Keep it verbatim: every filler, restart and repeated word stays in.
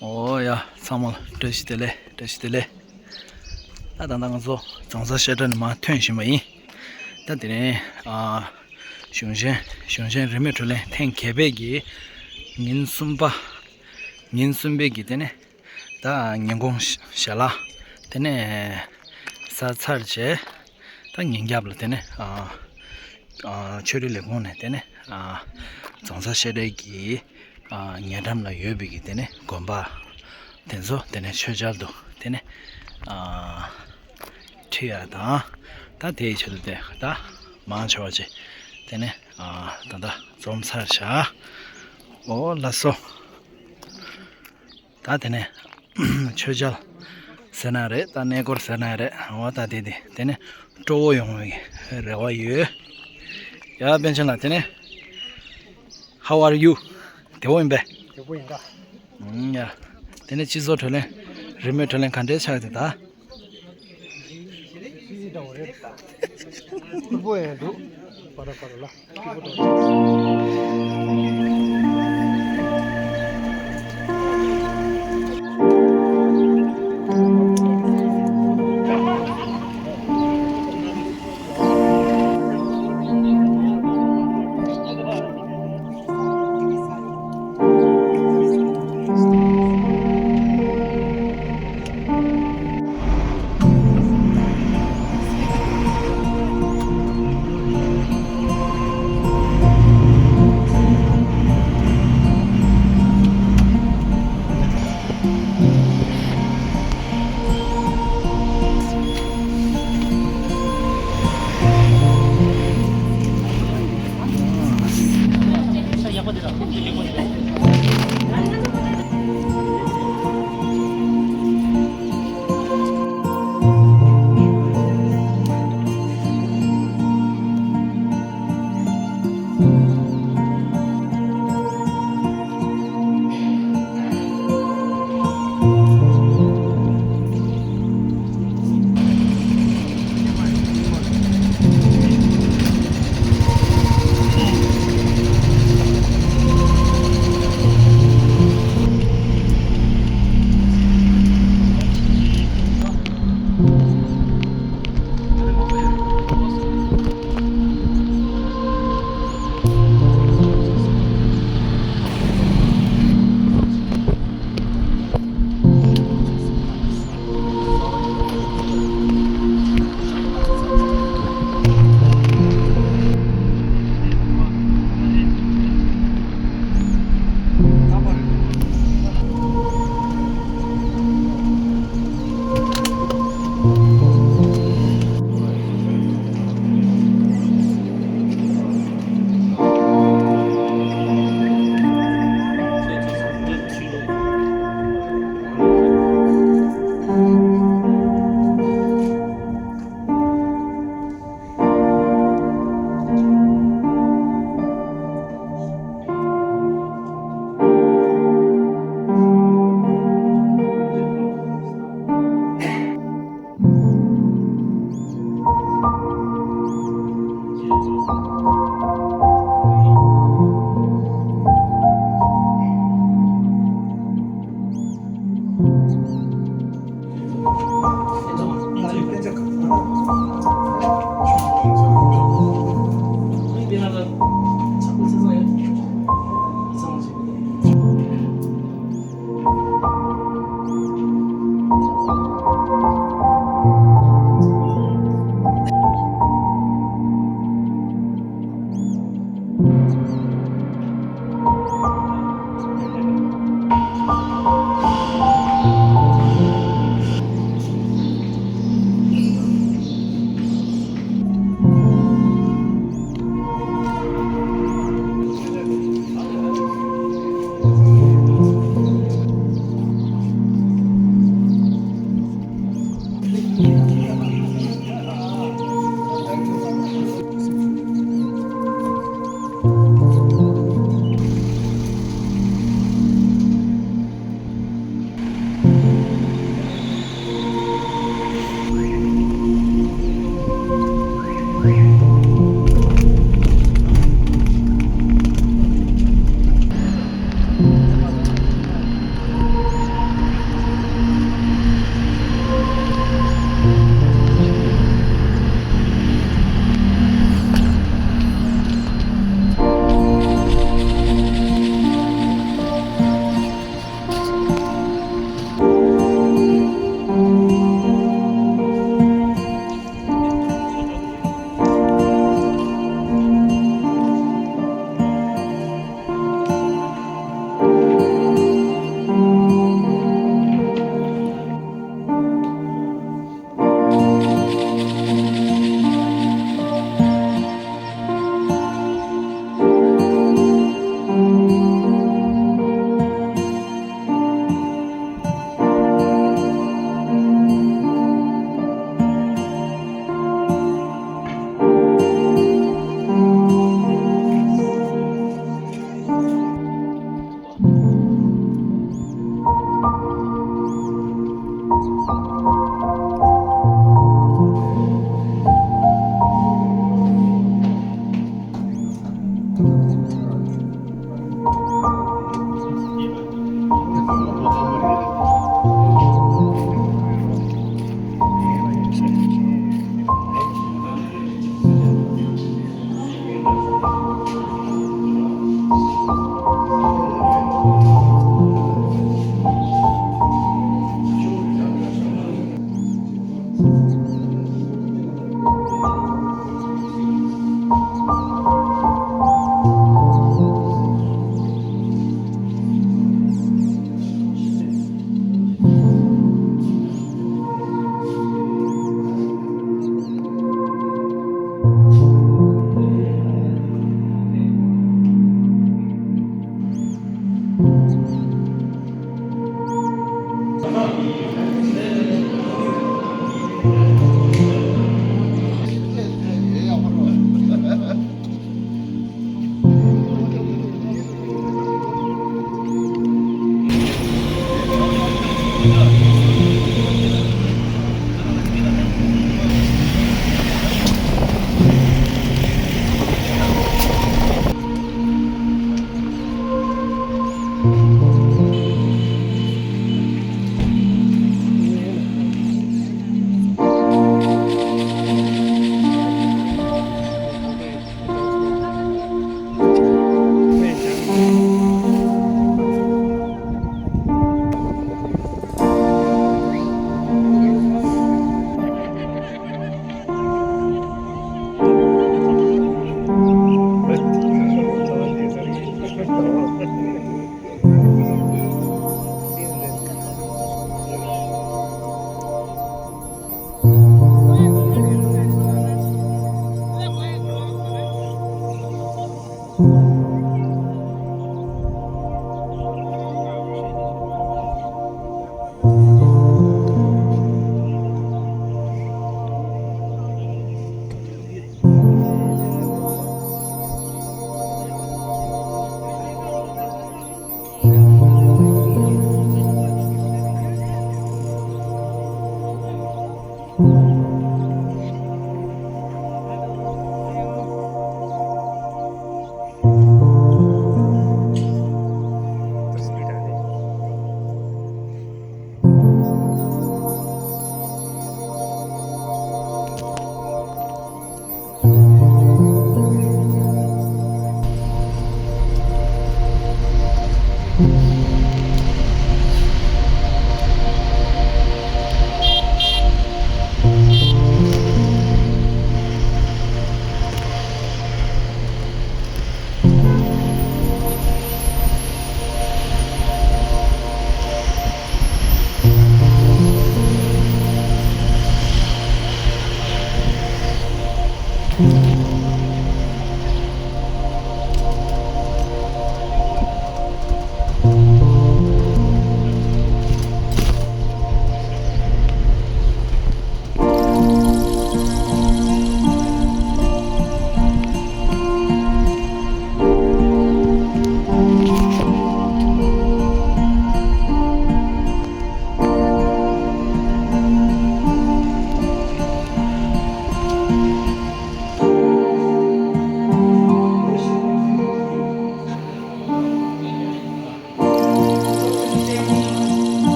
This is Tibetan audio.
ཨོ་ཡ། ཚང་མ་ལ་བཀྲ་ཤིས་བདེ་ལེགས། བཀྲ་ཤིས་བདེ་ལེགས། ད་ད་ལྟ་ང་ཚོ་རྫོང་སར་བཤད་གྲྭ་ནས་མར་ཐོན་བཞིན་པ་ཡིན། ད་དེ་རིང་ཨ་གཞུང་ཆེན་གཞུང་ཆེན་རིས་མེད་བགྲོ་གླེང་ཐེངས་བརྒྱད་པའི་གི་ཉིན་གསུམ་པ། ཉིན་གསུམ་པའི་གི་དེ་ནས་ད་ཉིན་གུང་ཞལ་ལག་དེ་ནས་ཟ་ཚར་རྗེས། ད་ཉིན་རྒྱབ་ལ་དེ་ནས་ཨ་ཨ་ཆོས་རིག་ལས་ཁུངས་ནས་དེ་ནས་ཨ་རྫོང་སར་བཤད་གྲྭའི་གི་ཨ་ཉེ་འགྲམ་ལ་ཡོད་པའི་གི་དེ་ནས་དགོན་པ་དེ་ཚོ་དེ་ནས་མཆོད་མཇལ་དུ་དེ་ནས་ཨ་ཁྲིད་ཡ་དང་། ད་དེའི་ཆེད་དུ་དེ་ད་མང་ཆེ་བ་ཅིག་དེ་ནས་ཨ་ད་ལྟ་འཛོམས་ཚར་བཞག་ཨོ་ལགས་སོ། ད་དེ་ནས་མཆོད་མཇལ་ཟེར་ན་རེད། ད་གནས་སྐོར་ཟེར་ན་རེད། འོ་ད་དེ་དེ་དེ་ནས་སྤྲོ་བོ་ཡོང་བའི་རེ་བ་ཡོད། ཡ་པཎ་ཆེན་ལགས། དེ་ནས་How are you? བདེ་པོ་ཡིན་པས། བདེ་པོ་ཡིན་ད། ཨུམ་ཡ། དེ་ནས་སྤྱི་ཚོགས་བགྲོ་གླེང་རིས་མེད་བགྲོ་གླེང་ག་འདྲས་ཆགས་འདུག་ད། སྐྱིད་པོ་ཡང་འདུག་པ་ར་པ་ར་ལ།